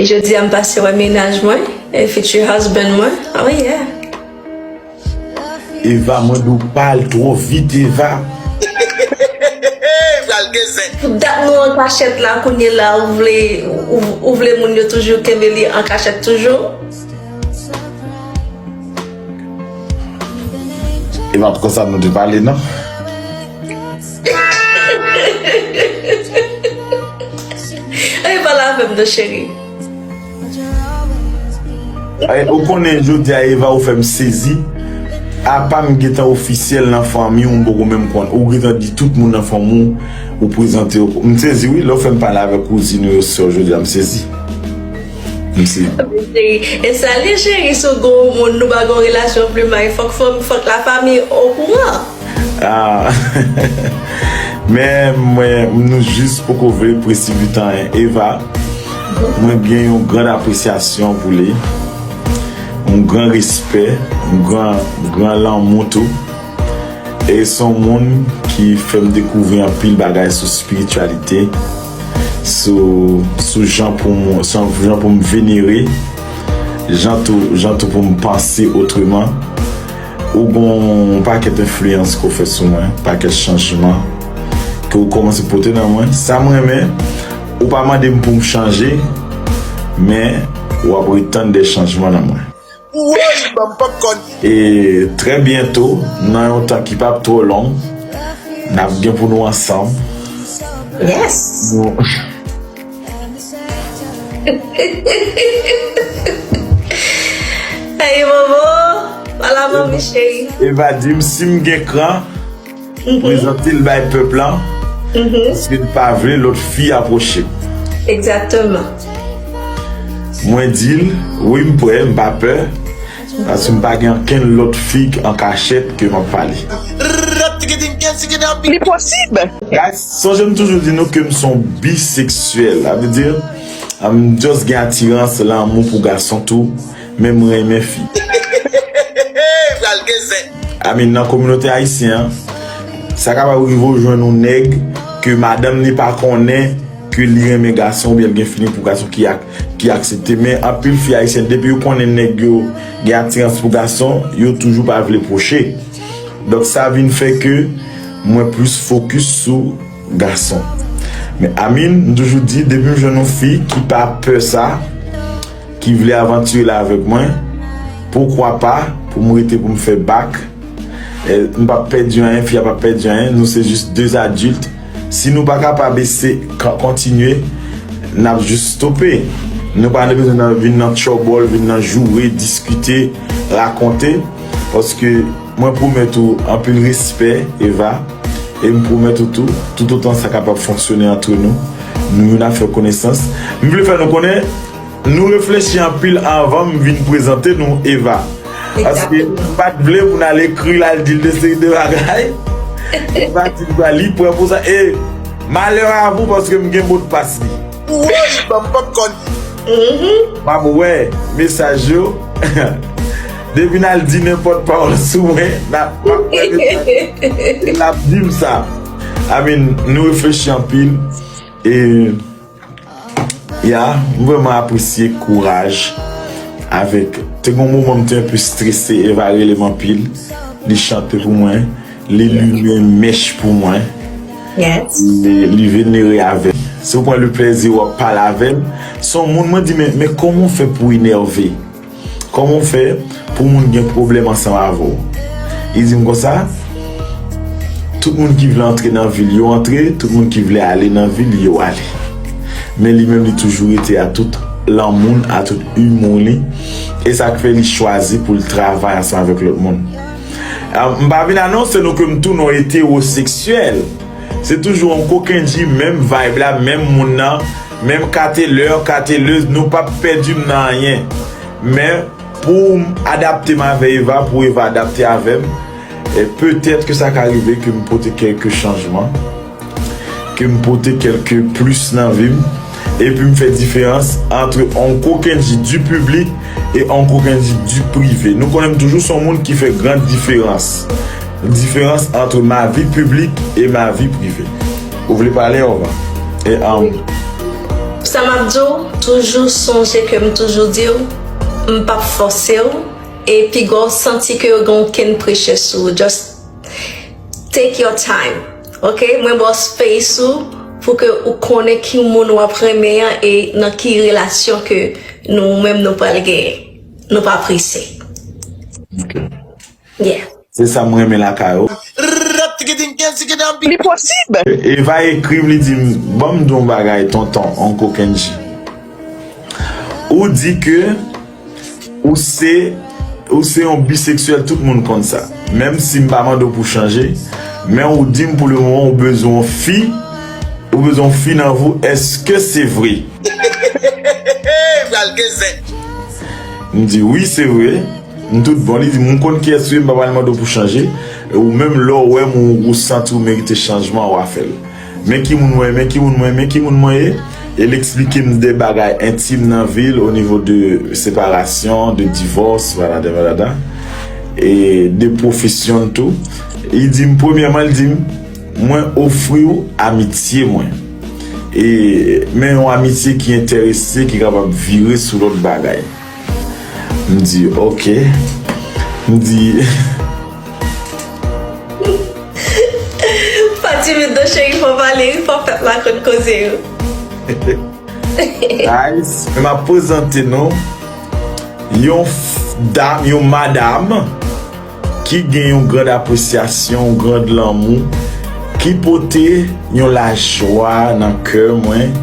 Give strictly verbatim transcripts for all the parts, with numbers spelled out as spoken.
Jodi a m pase wè mennaj mwen, e future husband mwen. Oh yeah. Eva, mwen di w pa al twò vit, Eva. Pral gen zen. Dat nou an kachèt la kounye la, ou vle ou, ou vle moun yo toujou kenbe li an kachèt toujou? Eva, konsa nou te pale non. Ey, pale avè m non cheri. Ou konnen jodi a Eva ou fè m sezi. Apa m gentan ofisyèl nan fanmi w, m poko menm konn. Ou gentan di tout moun nan fanmi w, ou prezante yo. M sezi wi, lè w fè m pale avèk kouzin ou yo sè w jodi a, m sezi. M sezi. E sa li cheri, si w gen yon moun nou pa gen yon relasyon plimay, fòk fanm, fòk lafanmi okouran. Ah. Men mwen, nou jis poko vle presipite anyen. Eva, mwen gen yon gran apresyasyon pou li, yon gran respè, yon gran, gran lanmou tou. E se yon moun ki fè m dekouvri anpil bagay sou espirityalite, sou, sou jan pou m, sou jan pou m venere, jan tou, jan tou pou m panse otreman. Ou gen yon pakèt enfliyans ke w fè sou mwen, pakèt chanjman ke w kòmanse pote nan mwen. Sa m renmen, ou pa mande m pou m chanje, men w ap ret tann de chanjman nan mwen. Woy, ban m popcorn. E trè byento, nan yon tan ki p ap twò long, n ap gen pou nou ansanm. Yes. Nou, Hey Momo, pale a manmi cheri. Eva di m si m gen kran, prezante l bay pèp lan, paske l pa vle lòt fi apwoche l. Egzakteman. Mwen di l, wi m prè, m pa pè, paske m pa gen ankenn lòt fi an kachèt ke m ap pale. Li posib. Guys, sonje m toujou di nou ke m se yon biseksyèl. Sa vle di, m just gen atirans, lanmou pou gason tou, men m renmen fi. Pral gen zen. I mean, nan kominote ayisyen an, sa kapab rive w jwenn yon nèg ke madanm li pa konnen ke li renmen gason oubyen l gen feeling pou gason ki ak, ki aksepte. Men anpil fi ayisyèn, depi yo konnen nèg yo gen atirans pou gason, yo toujou pa vle pwoche. Donk sa vin fè ke mwen plis fokis sou gason. Men I mean, m toujou di, depi m jwenn yon fi ki pa pè sa, ki vle avantire l avèk mwen, poukwa pa pou m rete pou m fè bak. Eh, m p ap pèdi anyen, fi a p ap pèdi anyen, nou se jis de adilt. Si nou pa kapab ese kontinye, n ap jis stope. Nou pa bezwen nan, vin nan tchòbòl, vin nan joure, diskite, rakonte. Paske mwen pwomèt ou anpil respè, Eva. E m pwomèt ou tou, toutotan sa kapab fonksyone antre nou, nou youn ap fè konesans. M vle fè nou konnen, nou reflechi anpil anvan m vin prezante nou Eva. Paske m pa t vle pou n al ekri l, al di l de seri de bagay. M pa t di l li pran pou sa. E malè a vou paske m gen modpas li. Woy, ban m popcorn. M ap wè mesaj yo. Depi n al di nenpòt pawòl sou mwen, n ap, m ap wè mesaj. L ap di m sa. I mean, nou reflechi anpil. E Ya, m vrèman apresye kouraj avèk, te gen yon moman m te enpe strese, Eva rele m anpil, li chante pou mwen, li limen mèch pou mwen, Yes. li, li venere avè m. Si w pran le plezi w ap pale avè m, se yon moun mwen di men, men kòman w fè pou w enève? Kòman w fè pou moun gen pwoblèm ansanm avè w? Li di m konsa, tout moun ki vle antre nan vi l yo antre, tout moun ki vle ale nan vi l yo ale. Men li menm li toujou rete a tout lanmou l, a tout imou li. E sa k fè li chwazi pou l travay ansanm avèk lòt moun. Ah, m pa vin anonse nou ke m tounen yon etewoseksyèl. Se toujou yon kokenji, menm vibe la, menm moun nan, menm katelè, katelèz, nou p ap pèdi m nan anyen. Men, pou m adapte m avè Eva, pou Eva adapte avè m, e petèt ke sa ka rive ke m pote kèlke chanjman, ke m pote kèlke plis nan vi m, epi m fè diferans antre on kokenji di piblik e on kokenji di prive. Nou konnen m toujou se yon moun ki fè gran diferans. Diferans antre ma vi piblik e ma vi prive. Ou vle pale, Eva? E, um, Sa m ap di w, toujou sonje ke m toujou di w, m p ap fòse w, e piga w santi ke yo gen okenn pressure sou ou. Just take your time, ok? Mwen ba w space ou pou ke ou konnen ki moun w ap renmen an e nan ki relasyon ke nou menm nou pral genyen. Nou pa prese. Ok. Yeah. Se sa m renmen lakay ou. Li posib. Eva ekri m, li di m, "Ban m di yon bagay, tonton, Onko Kendji. Ou di ke ou se ou se yon biseksyèl, tout moun konn sa. Menm si m pa mande w pou chanje, men ou di m pou le moman ou bezwen yon fi, ou bezwen yon fi nan vi w, èske se vre?" Pral gen zen. M di, "Wi, se vre." M tout bon. Li di m, "M konn kiyès ou ye, m pa pral mande w pou chanje. E ou menm, lè w wè m, ou, ou santi w merite chanjman, w a fè l. Men ki moun mwen ye, men ki moun mwen ye, men ki moun mwen ye." E l eksplike m de bagay entim nan vi l, o nivo de separasyon, de divòs, valada, valada. E de pwofesyon l tou. Li di m, premyèman, li di m, "Mwen ofri w amitye mwen. E, men yon amitye ki enterese, ki kapab vire sou lòt bagay." M di, "Ok." M di, Pa timid non cheri, fò pale wi, fò pèp la konn koze yo. Guys, m ap prezante nou yon f- dam, yon madam ki gen yon grand apresyasyon, yon grand lanmou, ki pote yon lajwa nan kè mwen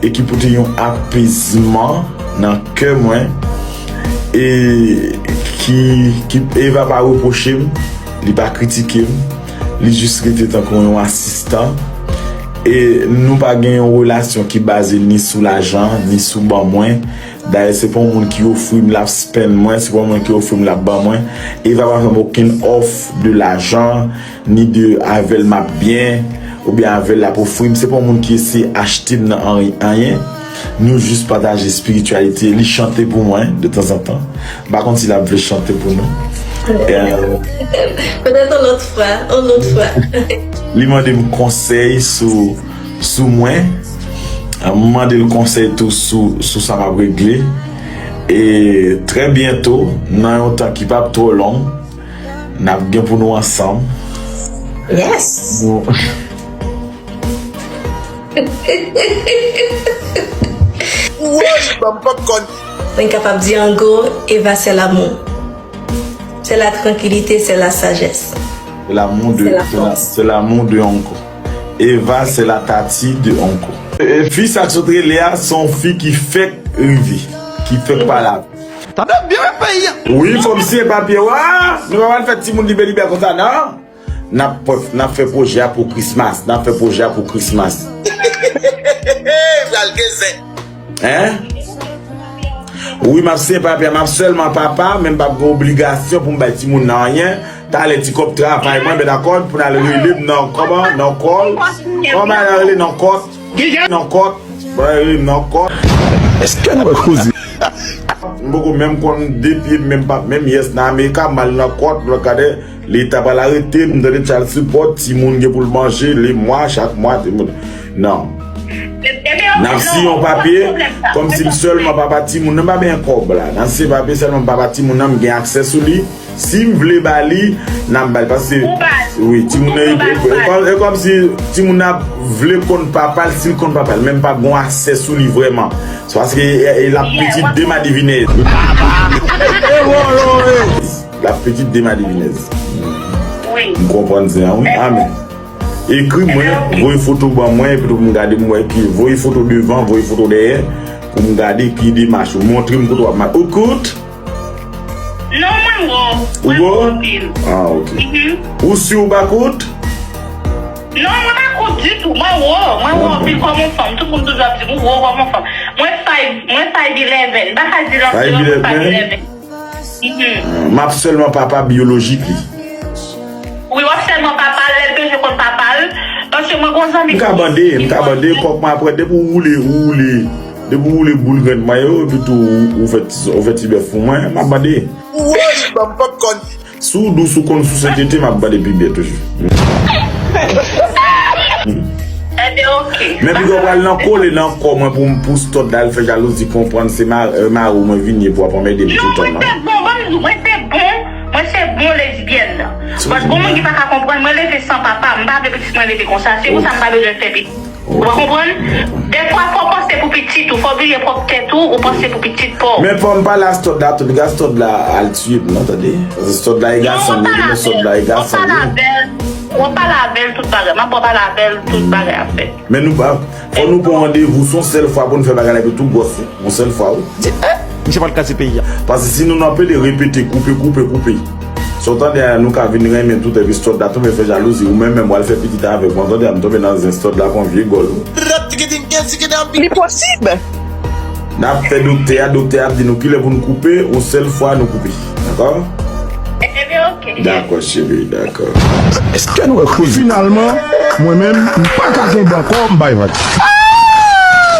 e ki pote yon apezman nan kè mwen, e ki, ki Eva pa repwoche m, li pa kritike m, li jis rete tankou yon asistan. E nou pa gen yon relasyon ki baze ni sou lajan, ni sou ban mwen. Dayè, se pa yon moun ki ofri m l ap spend mwen, se pa yon moun ki ofri m l ap ban mwen. Eva pa fè m okenn òf de lajan, ni de avè l m ap byen, oubyen avè l l ap ofri m. Se pa yon moun ki eseye achte m nan anri- anyen. Nou jis pataje espirityalite. Li chante pou mwen, de tanzantan. M pa konn si l ap vle chante pou nou. E, Petèt yon lòt fwa, yon lòt fwa. Li mande m konsèy sou, sou mwen. M mande l konsèy tou sou, sou sa m ap regle. E trè byento, nan yon tan ki p ap twò long, n ap gen pou nou ansanm. Yes. Nou Woy, ban m popcorn. Mwen kapab di an gwo, Eva se l'amour. C'est la tranquillité, c'est la sagesse. C'est l'amour de, C'est la c'est la- force. C'est l'amour de Onko. Eva, c'est la Tati de Onko. E, fi sa k sot rele a, se yon fi ki fèk rive, ki fèk pale avè. Tande byen wi peyi a. Wi, fò m siyen papye w. A, nou pa pral fè timoun libelibè konsa, non. N ap, n ap fè pwojè a pou Christmas. N ap fè pwojè a pou Christmas. Pral gen zen. Hein? Wi, m ap siyen papye a, m ap sèlman papa, men m p ap gen obligasyon pou m bay timoun nan anyen. Talè ti kòb travay mwen, ben dakò, pou n al rele m nan kòman, nan kòl. Kòman y rele nan kòt? Nan kòt. Pou n al rele m nan kòt. Èske nou wè koze? M poko menm konn de pye m, menm pa, menm yès nan Amerika, m al nan kòt, lòt gade, Leta pral arete m, m tande child support, timoun gen pou l manje, le mwa, chak mwa, timoun. Non. N ap siyen yon papye, kòmsi m sèlman papa timoun nan, m pa benyen kòb la. N ap siyen papye sèlman papa timoun nan, m gen aksè sou li. Si m vle ba li, n ap ba li. Paske, wi, timoun nan, e, e, e, e kòmsi timoun nan vle konn papa l, si l konn papa l, men m pa gen aksè sou li vrèman. Se paske, e, e, l ap pitit de madivinèz. L ap pitit de madivinèz. M konprann zen an, wi. Amèn. Ekri mwen, voye foto ban mwen, epi pou m gade m wè ki, voye foto devan, voye foto dèyè, pou m gade ki demach ou. Montre m kote w ap mache. Ou kout? Non, mwen wo. Mwen wo anpil. Ah, ok. Ou si ou pa kout? Non, mwen pa kout ditou. Mwen wo. Mwen wo anpil kòm yon fanm. Tout moun toujou ap di m ou wo kòm yon fanm. Mwen five, mwen five eleven. M pa ka di l anpil, mwen five eleven. M ap sèlman papa biyolojik li. Wi, w ap sèlman papa l, lè l bezwen konn papa l. Paske mwen gon zanmi. M ka bande, m ka bande, kòk mwen apre, depi w woule, ou woule, depi w woule boul grenn mwen yo, epi tou ou, ou fè ti, ou fè ti bèf pou mwen, m ap bande. Woy, ban m popcorn. Si w dous ou konn souse tete, m ap bande pi byen toujou. Ebyen, Men piga w pral nan kole nan kò mwen pou pou Stòd la al fè jalouzi, konprann se ma- euh, mari w mwen vin ye pou ap anmède m toutan non. Mwen se bon, mwen se bon, mwen se bon lesbyèn nan. But gon moun ki pa ka konprann, mwen leve san papa, m pa vle pitit mwen leve konsa, se pou sa m pa bezwen fè pitit. Ou pa konprann? Dèfwa fò w panse pou pitit ou, fò w bliye pwòp tèt ou, ou panse pou pitit pa w. Men fò m pale a Stòd la tou, piga Stòd la al tiye m non, tande. Paske Stòd la e gason li, men Stòd la e gason li. W ap pale avè l tout bagay, m ap pale avè l tout bagay ap fèt. Men nou pa, fò nou pran randevou, se yon sèl fwa pou nou fè bagay la epi tou gwòs, yon sèl fwa wi. Di, eh, misye pral kraze peyi a. Paske si nou nan pede repete, koupe, koupe, koupe. Sa w tande a, nou ka vin renmen tout epi Stòd la tonbe fè jalouzi, ou menm menm w al fè pitit avèk mwen, tande a, m tonbe nan zen, Stòd la pran vye gòl wi. Li posib. N ap fè doktè a, doktè a ap di nou kilè pou n koupe, yon sèl fwa nou koupe. Dakò? Ebyen, ok. Dakò, cheri, dakò. Èske nou wè koze? Finalman, mwen menm, m pa ka kenbe ankò, m bay vag.